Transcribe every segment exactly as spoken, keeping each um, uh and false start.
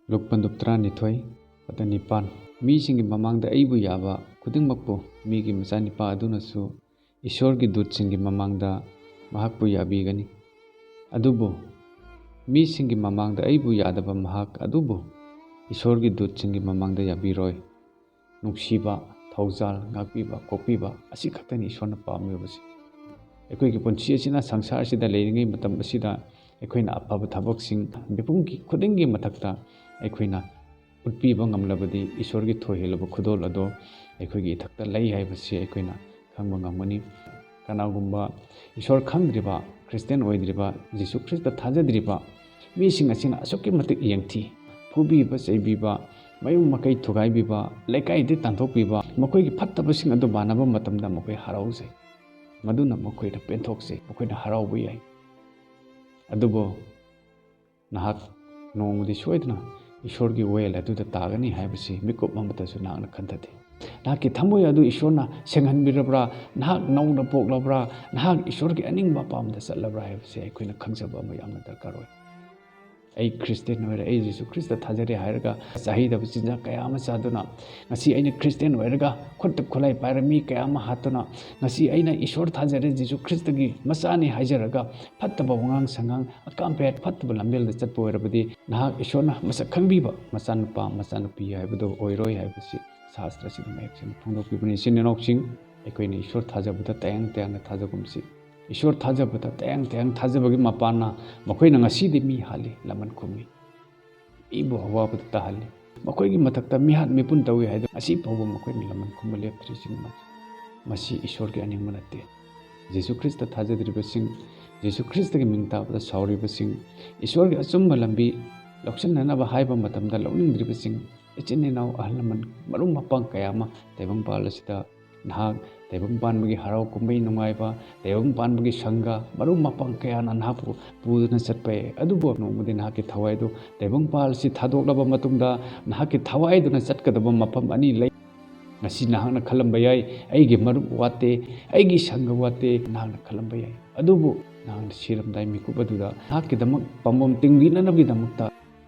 ꯂꯨꯛ ꯄꯟꯗꯨꯞ ꯇꯔꯥꯅꯤꯊꯣꯏ, ꯄꯗ ꯅꯤꯄꯥꯟ꯫ "ꯃꯤꯁꯤꯡꯒꯤ ꯃꯃꯥꯡꯗ ꯑꯩꯕꯨ ꯌꯥꯕ ꯈꯨꯗꯤꯡꯃꯛꯄꯨ ꯃꯤꯒꯤ ꯃꯆꯥꯅꯤꯄꯥ ꯑꯗꯨꯅꯁꯨ ꯏꯁꯣꯔꯒꯤ ꯗꯨꯠꯁꯤꯡꯒꯤ ꯃꯃꯥꯡꯗ ꯃꯍꯥꯛꯄꯨ ꯌꯥꯕꯤꯒꯅꯤ꯫ ꯑꯗꯨꯕꯨ ꯃꯤꯁꯤꯡꯒꯤ ꯃꯃꯥꯡꯗ ꯑꯩꯕꯨ ꯌꯥꯗꯕ ꯃꯍꯥꯛ ꯑꯗꯨꯕꯨ ꯏꯁꯣꯔꯒꯤ ꯗꯨꯠꯁꯤꯡꯒꯤ ꯃꯃꯥꯡꯗ ꯌꯥꯕꯤꯔꯣꯏ꯫" ꯅꯨꯡꯁꯤꯕ, ꯊꯧꯖꯥꯜ, ꯉꯥꯛꯄꯤꯕ, ꯀꯣꯛꯄꯤꯕ ꯑꯁꯤ ꯈꯛꯇꯅꯤ ꯏꯁꯣꯔꯅ ꯄꯥꯝꯃꯤꯕꯁꯤ꯫ ꯑꯩꯈꯣꯏꯒꯤ ꯄꯨꯟꯁꯤ ꯑꯁꯤꯅ, ꯁꯪꯁꯥꯔ ꯑꯁꯤꯗ ꯂꯩꯔꯤꯉꯩ ꯃꯇꯝ ꯑꯁꯤꯗ ꯑꯩꯈꯣꯏꯅ ꯑꯐꯕ ꯊꯕꯛꯁꯤꯡ ꯃꯤꯄꯨꯝꯒꯤ ꯈꯨꯗꯤꯡꯒꯤ ꯃꯊꯛꯇ ꯑꯩꯈꯣꯏꯅ ꯎꯠꯄꯤꯕ ꯉꯝꯂꯕꯗꯤ ꯏꯁꯣꯔꯒꯤ ꯊꯣꯏꯍꯦꯜꯂꯕ ꯈꯨꯗꯣꯜ ꯑꯗꯣ ꯑꯩꯈꯣꯏꯒꯤ ꯏꯊꯛꯇ ꯂꯩ ꯍꯥꯏꯕꯁꯤ ꯑꯩꯈꯣꯏꯅ ꯈꯪꯕ ꯉꯝꯒꯅꯤ꯫ ꯀꯅꯥꯒꯨꯝꯕ ꯏꯁꯣꯔ ꯈꯪꯗ꯭ꯔꯤꯕ, ꯈ꯭ꯔꯤꯁꯇꯤꯌꯥꯟ ꯑꯣꯏꯗ꯭ꯔꯤꯕ, ꯖꯤꯁꯨ ꯈ꯭ꯔꯤꯁꯇ ꯊꯥꯖꯗ꯭ꯔꯤꯕ ꯃꯤꯁꯤꯡ ꯑꯁꯤꯅ ꯑꯁꯨꯛꯀꯤ ꯃꯇꯤꯛ ꯌꯦꯡꯊꯤ, ꯐꯨꯕꯤꯕ, ꯆꯩꯕꯤꯕ, ꯃꯌꯨꯝ ꯃꯀꯩ ꯊꯨꯒꯥꯏꯕꯤꯕ, ꯂꯩꯀꯥꯏꯗꯒꯤ ꯇꯥꯟꯊꯣꯛꯄꯤꯕ, ꯃꯈꯣꯏꯒꯤ ꯐꯠꯇꯕꯁꯤꯡ ꯑꯗꯨ ꯃꯥꯟꯅꯕ ꯃꯇꯝꯗ ꯃꯈꯣꯏ ꯍꯔꯥꯎꯖꯩ꯫ ꯃꯗꯨꯅ ꯃꯈꯣꯏꯗ ꯄꯦꯟꯊꯣꯛꯆꯩ, ꯃꯈꯣꯏꯅ ꯍꯔꯥꯎꯕ ꯌꯥꯏ꯫ ꯑꯗꯨꯕꯨ ꯅꯍꯥꯛ ꯅꯣꯡꯃꯗꯤ ꯁꯣꯏꯗꯅ ꯏꯁꯣꯔꯒꯤ ꯋꯥꯌꯦꯜ ꯑꯗꯨꯗ ꯇꯥꯒꯅꯤ ꯍꯥꯏꯕꯁꯤ ꯃꯤꯀꯨꯞ ꯑꯃꯠꯇꯁꯨ ꯅꯍꯥꯛꯅ ꯈꯟꯊꯗꯦ꯫ ꯅꯍꯥꯛꯀꯤ ꯊꯃꯣꯏ ꯑꯗꯨ ꯏꯁꯣꯔꯅ ꯁꯦꯡꯍꯟꯕꯤꯔꯕ꯭ꯔꯥ? ꯅꯍꯥꯛ ꯅꯧꯅ ꯄꯣꯛꯂꯕ꯭ꯔꯥ? ꯅꯍꯥꯛ ꯏꯁꯣꯔꯒꯤ ꯑꯅꯤꯡꯕ ꯑꯄꯥꯝꯕꯗ ꯆꯠꯂꯕ꯭ꯔꯥ ꯍꯥꯏꯕꯁꯤ ꯑꯩꯈꯣꯏꯅ ꯈꯪꯖꯕ ꯑꯃ ꯌꯥꯝꯅ ꯗꯔꯀꯥꯔ ꯑꯣꯏ꯫ "ꯑꯩ ꯈ꯭ꯔꯤꯁꯇꯤꯌꯥꯟ ꯑꯣꯏꯔꯦ, ꯑꯩ ꯖꯤꯁꯨ ꯈ꯭ꯔꯤꯁꯇ ꯊꯥꯖꯔꯦ" ꯍꯥꯏꯔꯒ ꯆꯥꯍꯩꯗꯕ ꯆꯤꯟꯖꯥꯛ ꯀꯌꯥ ꯑꯃ ꯆꯥꯗꯨꯅ, ꯉꯁꯤ ꯑꯩꯅ ꯈ꯭ꯔꯤꯁꯇꯤꯌꯥꯟ ꯑꯣꯏꯔꯒ ꯈꯨꯠꯇ ꯈꯨꯠꯂꯥꯏ ꯄꯥꯏꯔ ꯃꯤ ꯀꯌꯥ ꯑꯃ ꯍꯥꯠꯇꯨꯅ, ꯉꯁꯤ ꯑꯩꯅ ꯏꯁꯣꯔ ꯊꯥꯖꯔꯦ, ꯖꯤꯁꯨ ꯈ꯭ꯔꯤꯁꯇꯒꯤ ꯃꯆꯥꯅꯤ ꯍꯥꯏꯖꯔꯒ ꯐꯠꯇꯕ ꯋꯥꯉꯥꯡ ꯁꯉꯥꯡ, ꯑꯀꯥꯝ ꯄꯦꯠ ꯐꯠꯇꯕ ꯂꯝꯕꯦꯜꯗ ꯆꯠꯄ ꯑꯣꯏꯔꯕꯗꯤ, ꯅꯍꯥꯛ ꯏꯁꯣꯔꯅ ꯃꯁꯛ ꯈꯪꯕꯤꯕ ꯃꯆꯥꯅꯨꯄꯥ, ꯃꯆꯥꯅꯨꯄꯤ ꯍꯥꯏꯕꯗꯨ ꯑꯣꯏꯔꯣꯏ ꯍꯥꯏꯕꯁꯤ ꯁꯥꯁꯇ꯭ꯔꯁꯤꯗ ꯃꯌꯦꯛ ꯁꯦꯡꯅ ꯐꯣꯡꯗꯣꯛꯄꯤꯕꯅꯤ꯫ ꯏꯆꯤꯟ ꯏꯅꯥꯎꯁꯤꯡ, ꯑꯩꯈꯣꯏꯅ ꯏꯁꯣꯔ ꯊꯥꯖꯕꯗ ꯇꯌꯥꯡ ꯇꯌꯥꯡꯅ ꯊꯥꯖꯒꯨꯝꯁꯤ꯫ ꯏꯁꯣꯔ ꯊꯥꯖꯕꯗ ꯇꯌꯥꯡ ꯇꯌꯥꯡ ꯊꯥꯖꯕꯒꯤ ꯃꯄꯥꯟꯅ ꯃꯈꯣꯏꯅ ꯉꯁꯤꯗꯤ ꯃꯤ ꯍꯥꯠꯂꯤ, ꯂꯃꯟ ꯈꯨꯝꯃꯤ, ꯃꯤꯕꯨ ꯑꯋꯥꯕꯗ ꯇꯥꯍꯜꯂꯤ, ꯃꯈꯣꯏꯒꯤ ꯃꯊꯛꯇ ꯃꯤꯍꯥꯠ ꯃꯤꯄꯨꯟ ꯇꯧꯏ ꯍꯥꯏꯗꯨꯅ ꯉꯁꯤ ꯐꯥꯎꯕ ꯃꯈꯣꯏꯅ ꯂꯃꯟ ꯈꯨꯝꯕ ꯂꯦꯞꯇ꯭ꯔꯤꯁꯤꯡ ꯃꯁꯤ ꯏꯁꯣꯔꯒꯤ ꯑꯅꯤꯡꯕ ꯅꯠꯇꯦ꯫ ꯖꯤꯁꯨ ꯈ꯭ꯔꯤꯁꯇ ꯊꯥꯖꯗ꯭ꯔꯤꯕꯁꯤꯡ, ꯖꯤꯁꯨ ꯈ꯭ꯔꯤꯁꯇꯒꯤ ꯃꯤꯡ ꯇꯥꯕꯗ ꯁꯥꯎꯔꯤꯕꯁꯤꯡ, ꯏꯁꯣꯔꯒꯤ ꯑꯆꯨꯝꯕ ꯂꯝꯕꯤ ꯂꯧꯁꯤꯟꯅꯅꯕ ꯍꯥꯏꯕ ꯃꯇꯝꯗ ꯂꯧꯅꯤꯡꯗ꯭ꯔꯤꯕꯁꯤꯡ, ꯏꯆꯤꯟ ꯏꯅꯥꯎ, ꯑꯍꯜ ꯂꯃꯟ, ꯃꯔꯨꯞ ꯃꯄꯥꯡ ꯀꯌꯥ ꯑꯃ ꯇꯥꯏꯕꯪꯄꯥꯜ ꯑꯁꯤꯗ ꯅꯍꯥꯛ ꯇꯥꯏꯕꯪ ꯄꯥꯟꯕꯒꯤ ꯍꯔꯥꯎ ꯀꯨꯝꯍꯩ ꯅꯨꯡꯉꯥꯏꯕ, ꯇꯥꯏꯕꯪ ꯄꯥꯟꯕꯒꯤ ꯁꯪꯒ, ꯃꯔꯨꯞ ꯃꯄꯥꯡ ꯀꯌꯥꯅ ꯅꯍꯥꯛꯄꯨ ꯄꯨꯗꯨꯅ ꯆꯠꯄ ꯌꯥꯏ꯫ ꯑꯗꯨꯕꯨ ꯅꯣꯡꯃꯗꯤ ꯅꯍꯥꯛꯀꯤ ꯊꯋꯥꯏꯗꯨ ꯇꯥꯏꯕꯪ ꯄꯥꯜ ꯑꯁꯤ ꯊꯥꯗꯣꯛꯂꯕ ꯃꯇꯨꯡꯗ ꯅꯍꯥꯛꯀꯤ ꯊꯋꯥꯏꯗꯨꯅ ꯆꯠꯀꯗꯕ ꯃꯐꯝ ꯑꯅꯤ ꯂꯩ꯫ ꯉꯁꯤ ꯅꯍꯥꯛꯅ ꯈꯜꯂꯝꯕ ꯌꯥꯏ, "ꯑꯩꯒꯤ ꯃꯔꯨꯞ ꯋꯥꯠꯇꯦ, ꯑꯩꯒꯤ ꯁꯪꯒ ꯋꯥꯠꯇꯦ", ꯅꯍꯥꯛꯅ ꯈꯜꯂꯝꯕ ꯌꯥꯏ꯫ ꯑꯗꯨꯕꯨ ꯅꯍꯥꯛꯅ ꯁꯤꯔꯝꯗꯥꯏ ꯃꯤꯀꯨꯞ ꯑꯗꯨꯗ ꯅꯍꯥꯛꯀꯤꯗꯃꯛ ꯄꯥꯝꯕꯣꯝ ꯇꯤꯡꯕꯤꯅꯅꯕꯒꯤꯗꯃꯛꯇ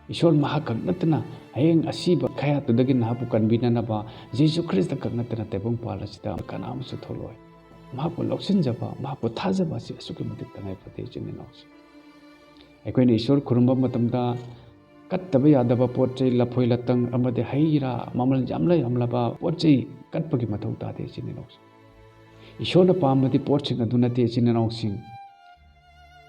ꯏꯁꯣꯔ ꯃꯍꯥꯛ ꯈꯛ ꯅꯠꯇꯅ ꯍꯌꯦꯡ ꯑꯁꯤꯕ ꯈꯌꯥꯠꯇꯨꯗꯒꯤ ꯅꯍꯥꯛꯄꯨ ꯀꯟꯕꯤꯅꯅꯕ ꯖꯤꯁꯨ ꯈ꯭ꯔꯤꯁꯇ ꯈꯛ ꯅꯠꯇꯅ ꯇꯥꯏꯕꯪꯄꯥꯜ ꯑꯁꯤꯗ ꯀꯅꯥ ꯑꯃꯁꯨ ꯊꯣꯛꯂꯛꯑꯣꯏ꯫ ꯃꯍꯥꯛꯄꯨ ꯂꯧꯁꯤꯟꯖꯕ, ꯃꯍꯥꯛꯄꯨ ꯊꯥꯖꯕ ꯑꯁꯤ ꯑꯁꯨꯛꯀꯤ ꯃꯇꯤꯛ ꯇꯉꯥꯏ ꯐꯗꯦ, ꯏꯆꯤꯟ ꯏꯅꯥꯎꯁꯤꯡ꯫ ꯑꯩꯈꯣꯏꯅ ꯏꯁꯣꯔ ꯈꯨꯔꯨꯝꯕ ꯃꯇꯝꯗ ꯀꯠꯇꯕ ꯌꯥꯗꯕ ꯄꯣꯠ ꯆꯩ, ꯂꯐꯣꯏ ꯂꯇꯪ ꯑꯃꯗꯤ ꯍꯩ ꯔꯥ, ꯃꯃꯜ ꯌꯥꯝꯂ ꯌꯥꯝꯂꯕ ꯄꯣꯠ ꯆꯩ ꯀꯠꯄꯒꯤ ꯃꯊꯧ ꯇꯥꯗꯦ, ꯏꯆꯤꯟ ꯏꯅꯥꯎꯁꯤꯡ꯫ ꯏꯁꯣꯔꯅ ꯄꯥꯝꯕꯗꯤ ꯄꯣꯠꯁꯤꯡ ꯑꯗꯨ ꯅꯠꯇꯦ, ꯏꯆꯤꯟ ꯏꯅꯥꯎꯁꯤꯡ꯫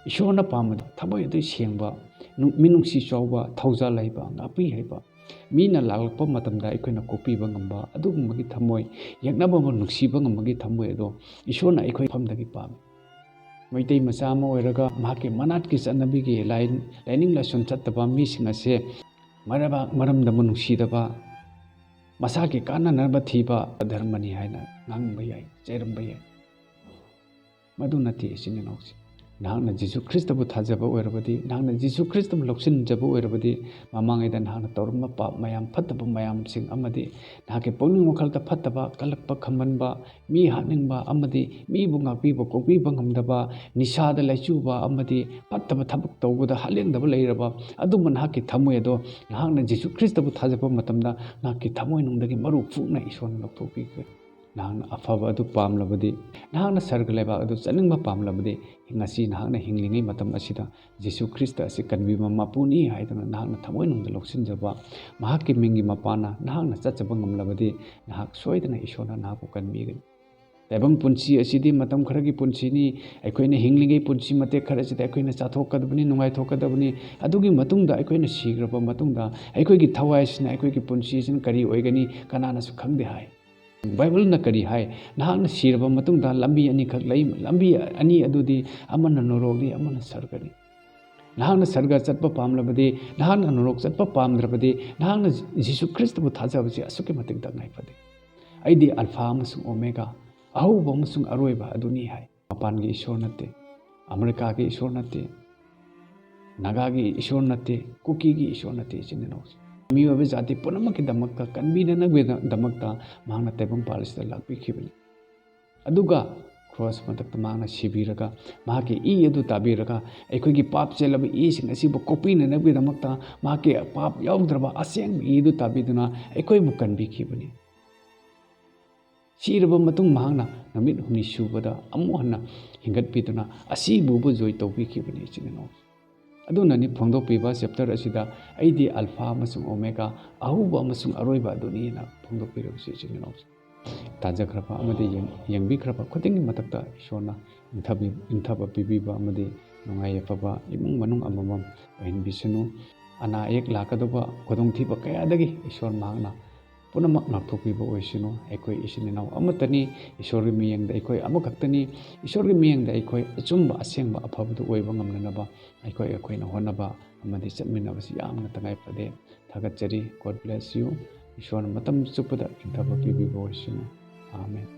ꯏꯁꯣꯔꯅ ꯄꯥꯝꯕꯗꯤ ꯊꯃꯣꯏ ꯑꯗꯨ ꯁꯦꯡꯕ, ꯅꯨ-, ꯃꯤꯅꯨꯡꯁꯤ ꯆꯥꯎꯕ, ꯊꯧꯖꯥꯜ ꯍꯩꯕ, ꯉꯥꯛꯄꯤ ꯍꯩꯕ, ꯃꯤꯅ ꯂꯥꯛꯂꯛꯄ ꯃꯇꯝꯗ ꯑꯩꯈꯣꯏꯅ ꯀꯣꯛꯄꯤꯕ ꯉꯝꯕ ꯑꯗꯨꯒꯨꯝꯕꯒꯤ ꯊꯃꯣꯏ, ꯌꯦꯛꯅꯕ ꯑꯃ ꯅꯨꯡꯁꯤꯕ ꯉꯝꯕꯒꯤ ꯊꯃꯣꯏ ꯑꯗꯣ ꯏꯁꯣꯔꯅ ꯑꯩꯈꯣꯏ ꯃꯐꯝꯗꯒꯤ ꯄꯥꯝꯃꯤ꯫ ꯃꯩꯇꯩ ꯃꯆꯥ ꯑꯃ ꯑꯣꯏꯔꯒ ꯃꯍꯥꯛꯀꯤ ꯃꯅꯥꯠꯀꯤ ꯆꯠꯅꯕꯤꯒꯤ ꯂꯥꯏ-, ꯂꯥꯏꯅꯤꯡ ꯂꯥꯏꯁꯣꯟ ꯆꯠꯇꯕ ꯃꯤꯁꯤꯡ ꯑꯁꯦ ꯃꯔꯝ-, ꯃꯔꯝꯗ ꯑꯃ ꯅꯨꯡꯁꯤꯗꯕ, ꯃꯁꯥꯒꯤ ꯀꯥꯟꯅꯅꯕ ꯊꯤꯕ ꯙꯔꯃꯅꯤ ꯍꯥꯏꯅ ꯉꯥꯡꯕ ꯌꯥꯏ, ꯆꯩꯔꯝꯕ ꯌꯥꯏ꯫ ꯃꯗꯨ ꯅꯠꯇꯦ, ꯏꯆꯤꯟ ꯏꯅꯥꯎꯁꯤꯡ꯫ ꯅꯍꯥꯛꯅ ꯖꯤꯁꯨ ꯈ꯭ꯔꯤꯁꯇꯕꯨ ꯊꯥꯖꯕ ꯑꯣꯏꯔꯕꯗꯤ, ꯅꯍꯥꯛꯅ ꯖꯤꯁꯨ ꯈ꯭ꯔꯤꯁꯇꯕꯨ ꯂꯧꯁꯤꯟꯖꯕ ꯑꯣꯏꯔꯕꯗꯤ, ꯃꯃꯥꯡꯉꯩꯗ ꯅꯍꯥꯛꯅ ꯇꯧꯔꯝꯕ ꯄꯥꯞ ꯃꯌꯥꯝ, ꯐꯠꯇꯕ ꯃꯌꯥꯝꯁꯤꯡ ꯑꯃꯗꯤ ꯅꯍꯥꯛꯀꯤ ꯄꯨꯛꯅꯤꯡ ꯋꯥꯈꯜꯗ ꯐꯠꯇꯕ, ꯀꯜꯂꯛꯄ, ꯈꯝꯕꯟꯕ, ꯃꯤ ꯍꯥꯠꯅꯤꯡꯕ ꯑꯃꯗꯤ ꯃꯤꯕꯨ ꯉꯥꯛꯄꯤꯕ, ꯀꯣꯛꯄꯤꯕ ꯉꯝꯗꯕ, ꯅꯤꯁꯥꯗ ꯂꯥꯏꯆꯨꯕ ꯑꯃꯗꯤ ꯐꯠꯇꯕ ꯊꯕꯛ ꯇꯧꯕꯗ ꯍꯥꯠꯂꯦꯡꯗꯕ ꯂꯩꯔꯕ ꯑꯗꯨꯝꯕ ꯅꯍꯥꯛꯀꯤ ꯊꯃꯣꯏ ꯑꯗꯣ ꯅꯍꯥꯛꯅ ꯖꯤꯁꯨ ꯈ꯭ꯔꯤꯁꯇꯕꯨ ꯊꯥꯖꯕ ꯃꯇꯝꯗ ꯅꯍꯥꯛꯀꯤ ꯊꯃꯣꯏꯅꯨꯡꯗꯒꯤ ꯃꯔꯨ ꯐꯨꯛꯅ ꯏꯁꯣꯔꯅ ꯂꯧꯊꯣꯛꯄꯤꯈ꯭ꯔꯦ꯫ ꯅꯍꯥꯛꯅ ꯑꯐꯕ ꯑꯗꯨ ꯄꯥꯝꯂꯕꯗꯤ, ꯅꯍꯥꯛꯅ ꯁꯔꯒ ꯂꯩꯕꯥꯛ ꯑꯗꯨ ꯆꯠꯅꯤꯡꯕ ꯄꯥꯝꯂꯕꯗꯤ, ꯉꯁꯤ ꯅꯍꯥꯛꯅ ꯍꯤꯡꯂꯤꯉꯩ ꯃꯇꯝ ꯑꯁꯤꯗ ꯖꯤꯁꯨ ꯈ꯭ꯔꯤꯁꯇ ꯑꯁꯤ ꯀꯟꯕꯤꯕ ꯃꯄꯨꯅꯤ ꯍꯥꯏꯗꯨꯅ ꯅꯍꯥꯛꯅ ꯊꯃꯣꯏꯅꯨꯡꯗ ꯂꯧꯁꯤꯟꯖꯕ, ꯃꯍꯥꯛꯀꯤ ꯃꯤꯡꯒꯤ ꯃꯄꯥꯟꯅ ꯅꯍꯥꯛꯅ ꯆꯠꯆꯕ ꯉꯝꯂꯕꯗꯤ, ꯅꯍꯥꯛ ꯁꯣꯏꯗꯅ ꯏꯁꯣꯔꯅ ꯅꯍꯥꯛꯄꯨ ꯀꯟꯕꯤꯒꯅꯤ꯫ ꯇꯥꯏꯕꯪ ꯄꯨꯟꯁꯤ ꯑꯁꯤꯗꯤ ꯃꯇꯝ ꯈꯔꯒꯤ ꯄꯨꯟꯁꯤꯅꯤ꯫ ꯑꯩꯈꯣꯏꯅ ꯍꯤꯡꯂꯤꯉꯩ ꯄꯨꯟꯁꯤ ꯃꯇꯦꯛ ꯈꯔꯁꯤꯗ ꯑꯩꯈꯣꯏꯅ ꯆꯥꯊꯣꯛꯀꯗꯕꯅꯤ, ꯅꯨꯡꯉꯥꯏꯊꯣꯛꯀꯗꯕꯅꯤ꯫ ꯑꯗꯨꯒꯤ ꯃꯇꯨꯡꯗ ꯑꯩꯈꯣꯏꯅ ꯁꯤꯈ꯭ꯔꯕ ꯃꯇꯨꯡꯗ ꯑꯩꯈꯣꯏꯒꯤ ꯊꯋꯥꯏꯁꯤꯅ, ꯑꯩꯈꯣꯏꯒꯤ ꯄꯨꯟꯁꯤꯁꯤꯅ ꯀꯔꯤ ꯑꯣꯏꯒꯅꯤ, ꯀꯅꯥꯅꯁꯨ ꯈꯪꯗꯦ ꯍꯥꯏ꯫ ꯕꯥꯏꯕꯜꯅ ꯀꯔꯤ ꯍꯥꯏ? ꯅꯍꯥꯛꯅ ꯁꯤꯔꯕ ꯃꯇꯨꯡꯗ ꯂꯝꯕꯤ ꯑꯅꯤꯈꯛ ꯂꯩ꯫ ꯂꯝꯕꯤ ꯑꯅꯤ ꯑꯗꯨꯗꯤ ꯑꯃꯅ ꯅꯣꯔꯣꯛꯅꯤ, ꯑꯃꯅ ꯁꯔꯒꯅꯤ꯫ ꯅꯍꯥꯛꯅ ꯁꯔꯒ ꯆꯠꯄ ꯄꯥꯝꯂꯕꯗꯤ, ꯅꯍꯥꯛꯅ ꯅꯣꯔꯣꯛ ꯆꯠꯄ ꯄꯥꯝꯗ꯭ꯔꯕꯗꯤ, ꯅꯍꯥꯛꯅ ꯖꯤꯁꯨ ꯈ꯭ꯔꯤꯁꯇꯕꯨ ꯊꯥꯖꯕꯁꯤ ꯑꯁꯨꯛꯀꯤ ꯃꯇꯤꯛ ꯇꯉꯥꯏ ꯐꯗꯦ꯫ "ꯑꯩꯗꯤ ꯑꯜꯐꯥ ꯑꯃꯁꯨꯡ ꯑꯣꯃꯦꯒꯥ, ꯑꯍꯧꯕ ꯑꯃꯁꯨꯡ ꯑꯔꯣꯏꯕ ꯑꯗꯨꯅꯤ" ꯍꯥꯏ꯫ ꯃꯄꯥꯟꯒꯤ ꯏꯁꯣꯔ ꯅꯠꯇꯦ, ꯑꯃꯦꯔꯤꯀꯥꯒꯤ ꯏꯁꯣꯔ ꯅꯠꯇꯦ, ꯅꯥꯒꯥꯒꯤ ꯏꯁꯣꯔ ꯅꯠꯇꯦ, ꯀꯨꯀꯤꯒꯤ ꯏꯁꯣꯔ ꯅꯠꯇꯦ, ꯏꯆꯤꯟ ꯏꯅꯥꯎꯁꯤꯡ꯫ ꯃꯤꯑꯣꯏꯕ ꯖꯥꯇꯤ ꯄꯨꯝꯅꯃꯛꯀꯤꯗꯃꯛꯇ ꯀꯟꯕꯤꯅꯅꯕꯒꯤꯗꯃꯛꯇ ꯃꯍꯥꯛꯅ ꯇꯥꯏꯕꯪꯄꯥꯜ ꯑꯁꯤꯗ ꯂꯥꯛꯄꯤꯈꯤꯕꯅꯤ꯫ ꯑꯗꯨꯒ ꯀ꯭ꯔꯣꯁ ꯃꯊꯛꯇ ꯃꯍꯥꯛꯅ ꯁꯤꯕꯤꯔꯒ, ꯃꯍꯥꯛꯀꯤ ꯏ ꯑꯗꯨ ꯇꯥꯕꯤꯔꯒ, ꯑꯩꯈꯣꯏꯒꯤ ꯄꯥꯞ ꯆꯦꯜꯂꯕ ꯏꯁꯤꯡ ꯑꯁꯤꯕꯨ ꯀꯣꯛꯄꯤꯅꯅꯕꯒꯤꯗꯃꯛꯇ ꯃꯍꯥꯛꯀꯤ ꯄꯥꯞ ꯌꯥꯎꯗ꯭ꯔꯕ ꯑꯁꯦꯡꯕ ꯏ ꯑꯗꯨ ꯇꯥꯕꯤꯗꯨꯅ ꯑꯩꯈꯣꯏꯕꯨ ꯀꯟꯕꯤꯈꯤꯕꯅꯤ꯫ ꯁꯤꯔꯕ ꯃꯇꯨꯡ ꯃꯍꯥꯛꯅ ꯅꯨꯃꯤꯠ ꯍꯨꯝꯅꯤ ꯁꯨꯕꯗ ꯑꯃꯨꯛ ꯍꯟꯅ ꯍꯤꯡꯒꯠꯄꯤꯗꯨꯅ ꯑꯁꯤꯕꯕꯨ ꯖꯣꯏ ꯇꯧꯕꯤꯈꯤꯕꯅꯤ, ꯏꯆꯤꯟ ꯏꯅꯥꯎ꯫ ꯑꯗꯨꯅꯅꯤ ꯐꯣꯡꯗꯣꯛꯄꯤꯕ ꯆꯦꯞꯇꯔ ꯑꯁꯤꯗ "ꯑꯩꯗꯤ ꯑꯜꯐꯥ ꯑꯃꯁꯨꯡ ꯑꯣꯃꯦꯒꯥ, ꯑꯍꯧꯕ ꯑꯃꯁꯨꯡ ꯑꯔꯣꯏꯕ ꯑꯗꯨꯅꯤ" ꯍꯥꯏꯅ ꯐꯣꯡꯗꯣꯛꯄꯤꯔꯕꯁꯤ, ꯏꯆꯤꯟ ꯏꯅꯥꯎꯁꯤꯡ꯫ ꯇꯥꯖꯈ꯭ꯔꯕ ꯑꯃꯗꯤ ꯌꯦꯡ-, ꯌꯦꯡꯕꯤꯈ꯭ꯔꯕ ꯈꯨꯗꯤꯡꯒꯤ ꯃꯊꯛꯇ ꯏꯁꯣꯔꯅ ꯏꯪꯊꯕꯤ-, ꯏꯪꯊꯕ ꯄꯤꯕꯤꯕ ꯑꯃꯗꯤ ꯅꯨꯡꯉꯥꯏ ꯌꯥꯏꯐꯕ ꯏꯃꯨꯡ ꯃꯅꯨꯡ ꯑꯃꯃꯝ ꯑꯣꯏꯍꯟꯕꯤꯁꯅꯨ꯫ ꯑꯅꯥ ꯑꯌꯦꯛ ꯂꯥꯛꯀꯗꯧꯕ ꯈꯨꯗꯣꯡꯊꯤꯕ ꯀꯌꯥꯗꯒꯤ ꯏꯁꯣꯔ ꯃꯍꯥꯛꯅ ꯄꯨꯝꯅꯃꯛ ꯉꯥꯛꯊꯣꯛꯄꯤꯕ ꯑꯣꯏꯁꯅꯨ꯫ ꯑꯩꯈꯣꯏ ꯏꯆꯤꯟ ꯏꯅꯥꯎ ꯑꯃꯠꯇꯅꯤ꯫ ꯏꯁꯣꯔꯒꯤ ꯃꯤꯠꯌꯦꯡꯗ ꯑꯩꯈꯣꯏ ꯑꯃꯈꯛꯇꯅꯤ꯫ ꯏꯁꯣꯔꯒꯤ ꯃꯤꯠꯌꯦꯡꯗ ꯑꯩꯈꯣꯏ ꯑꯆꯨꯝꯕ, ꯑꯁꯦꯡꯕ, ꯑꯐꯕꯗꯨ ꯑꯣꯏꯕ ꯉꯝꯅꯅꯕ ꯑꯩꯈꯣꯏ, ꯑꯩꯈꯣꯏꯅ ꯍꯣꯠꯅꯕ ꯑꯃꯗꯤ ꯆꯠꯃꯤꯟꯅꯕꯁꯤ ꯌꯥꯝꯅ ꯇꯉꯥꯏ ꯐꯗꯦ꯫ ꯊꯥꯒꯠꯆꯔꯤ꯫ God bless you꯫ ꯏꯁꯣꯔꯅ ꯃꯇꯝ ꯆꯨꯞꯄꯗ ꯏꯪꯊꯕ ꯄꯤꯕꯤꯕ ꯑꯣꯏꯁꯅꯨ꯫ ꯑꯥꯃꯦꯟ꯫